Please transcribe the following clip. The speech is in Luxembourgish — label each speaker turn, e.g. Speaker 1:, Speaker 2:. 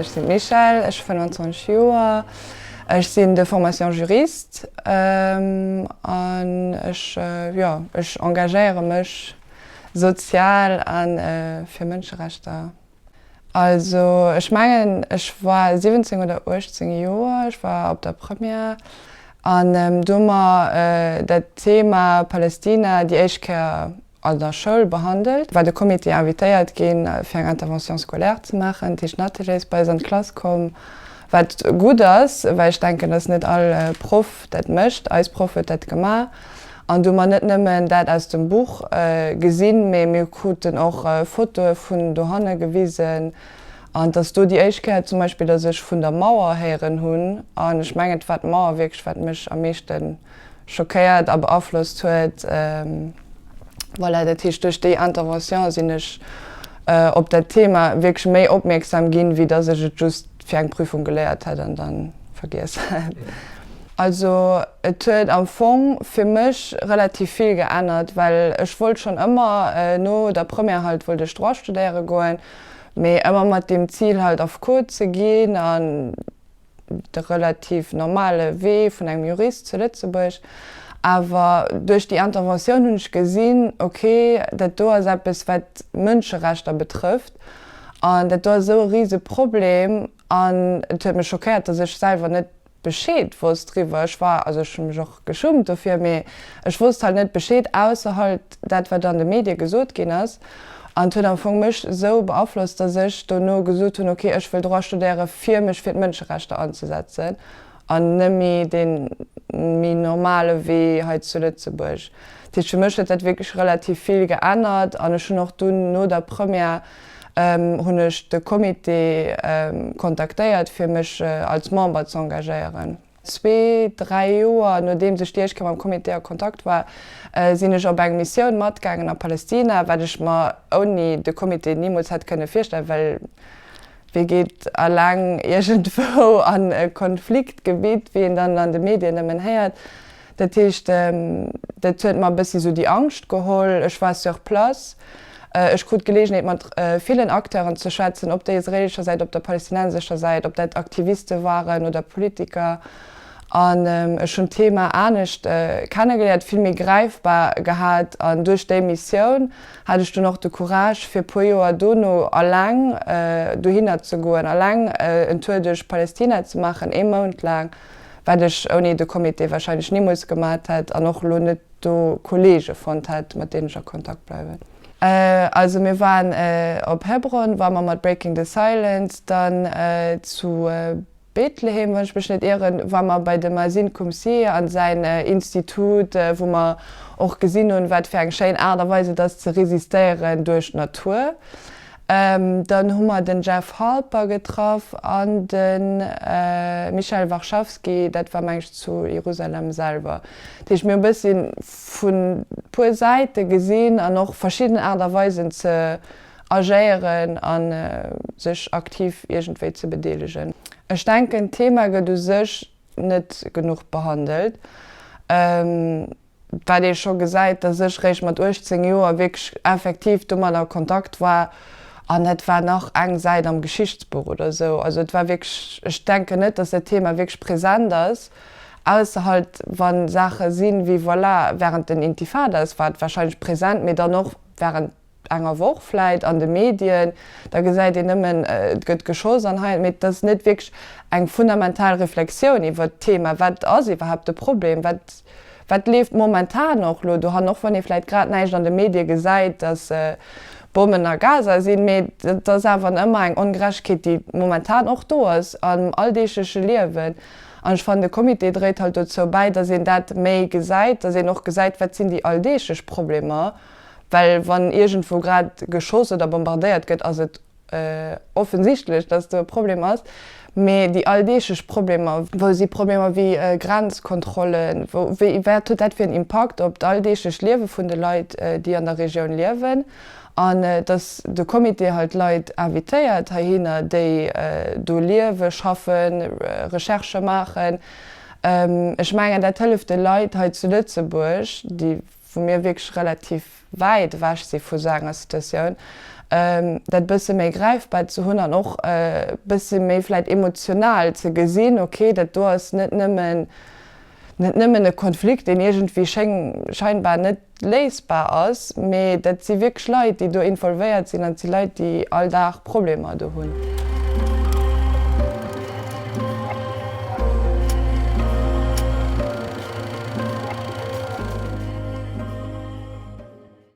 Speaker 1: ech sinn d'Michèle, ech hu 25 Joer, ech sinn de formation Juriste an ech, jo, ech engagéiere mech sozial a fir Mënscherechter. Also ech mengen ech war 17 oder 18 Joer, ech war op der Première an do hu mer dat Thema Palästina déi éischt Kéier an der Schoul behandelt, war de Comité invitéiert ginn, fir eng Intervention scolaire ze maachen. Dat heescht, den Atelier ass bei eis an d'Klass komm, wat gutt ass, well ech denken, dass net all Proff dat mécht. Eis Proff huet dat gemaach. An do hu mer net nëmmen dat aus dem Buch gesinn, mee mir kruten och Fotoe vun dohanne gewisen. An et ass do déi éischt Kéier zum Beispill, dass ech vun der Mauer héieren hunn. An ech mengen, et war d'Mauer wierklech, wat mech am meeschte schockéiert a beaflosst huet. Voilà, dat heescht, duerch déi Intervention sinn ech op dat Thema wierklech méi opmierksam ginn, wéi dass ech et just fir eng Prüfung geléiert hätt an da vergiess hätt. Also et huet am Fong fir mech relativ vill geännert, well ech wollt schonn ëmmer, no der Première halt, wollt ech Droit studéiere goen, mee ëmmer mat deem Zil halt Affekot ze ginn an de relativ normale Wee vun engem Jurist zu Lëtzebuerg. Awer duerch déi Interventioun hunn ech gesinn, ok, dat do ass eppes, wat d'Mënscherechter betrëfft an dat do ass esou e rise Problem. An et huet mech schockéiert, datt ech selwer net Bescheed wosst driwwer. Ech war, also ech hu mech och geschummt dofir, mee ech wosst halt net Bescheed, ausser halt dat, wat an de Medie gesot ginn ass. An et huet am Fong mech esou beaflosst, dass ech dono gesot hunn, ok, ech wëll Droit studéiere fir mech fir d'Mënscherechter anzesetzen an net méi dee méi normale Wee hei zu Lëtzebuerg. Dat heescht, fir mech huet dat wierklech relativ vill geännert an ech hunn och dunn no der Première hunn ech de Comité kontaktéiert fir mech als Member z'engagéieren. Zwee, dräi Joer nodeems ech déi éischt Kéier mam Comité a Kontakt war, sinn ech op eng Missioun matgaangen a Palestina, wat ech mer ouni de Comité nimools hätt kënne virstellen, well wie geet eleng iergendwou an e Konfliktgebitt, wéi een dann an de Medien nëmmen héiert. Dat heescht, dat huet mer e bëssi sou déi Angscht geholl. Ech war sur place, ech krut d'Geleegenheet mat villen Acteuren ze schwätzen, op der israeelescher Säit, op der palästinensescher Säit, ob dat Aktiviste waren oder Politiker. An ech hunn d'Thema anescht kennegeléiert, vill méi gräifbar gehat. An duerch déi Missioun hat ech dunn och de Courage, fir e puer Joer dono eleng dohinner ze goen, eleng en Tour duerch Palästina ze maachen, ee Mount laang. Wat ech ouni de Comité wahrscheinlech nimools gemat hätt an och elo net do Kollege fonnt hätt, mat deenen ech a Kontakt bleiwen. Also mir waren op Hebron, ware mer mat Breaking the Silence, dann zu Bethlehem, wann ech mech net ieren, ware mer bei dem Mazin Qumsiyeh an säin Institut, wou mer och gesinn hunn, wat fir eng schéin Aart a Weis et ass ze resistéieren duerch d'Natur. Dann hu mer den Jeff Halper getraff an de Michel Warschawski, dat war meng ech zu Jerusalem selwer. Dat heescht mir hu bëssi vu puer Säite gesinn an och verschidden Aart a Weisen ze agéieren a sech aktiv iergendwéi ze bedeelegen. Ech denken d'Thema gëtt u sech net genuch behandelt. Wat ee scho gesäit, dass ech réischt mat 18 Joer wierklech effektiv domat a Kontakt war an dat war nach eng Säit am Geschichtsbuch oder esou. Also et war wierklech, ech denken net, dass dat Thema wierklech present ass, ausser halt wa Saache sinn, wéi voilà, während den Intifadas war et wahrscheinlech present, mee dann och während enger Woch vläit an de Medien, da gesäit een nëmmen, et gëtt geschoss an hei, mee et ass net wierklech eng fundamental Reflexioun iwwert d'Thema, wat ass iwwerhaapt de Problem, wat, wat leeft momentan och elo dohannen, och wann ee vläit grad näischt an de Medie gesäit, datt Bommen a Gaza sinn, mee et ass awer ëmmer eng Ongerechtegkeet, déi momentan och do ass am alldeegleche Liewen. An ech fannen, de Comité dréit halt dozou bäi, datt een dat méi gesäit, datt een och gesäit, wat sinn déi alldeeglech Problemer. Well wann iergendwou grad geschoss oder bombardéiert gëtt, ass et offensichtlech, datt do e Problem ass. Mee déi alldeeglech Problemer, wou si Problemer wéi Grenzkontrollen, wou, wéi, wat huet dat fir en Impakt op d'alldeeglecht Liewe vun de Leit, déi an der Regioun liewen? An datt de Comité halt Leit invitéiert heihinner, déi do liewen, schaffen, Recherchë maachen. Ech mengen, dat hëlleft de Leit hei zu Lëtzebuerg, déi. wou mir wierklech relativ wäit ewech si vu sou enger Situatioun, dat bësse méi gräifbar ze hunn an och e bësse méi vläicht emotional ze gesinn, okay, dat do ass net nëmmen, net nëmmen e Konflikt, deen iergendwéi scheinbar net léisbar ass, mee dat si wierklech Leit, déi do involvéiert sinn an et si Leit, déi all Dag Problemer do hunn.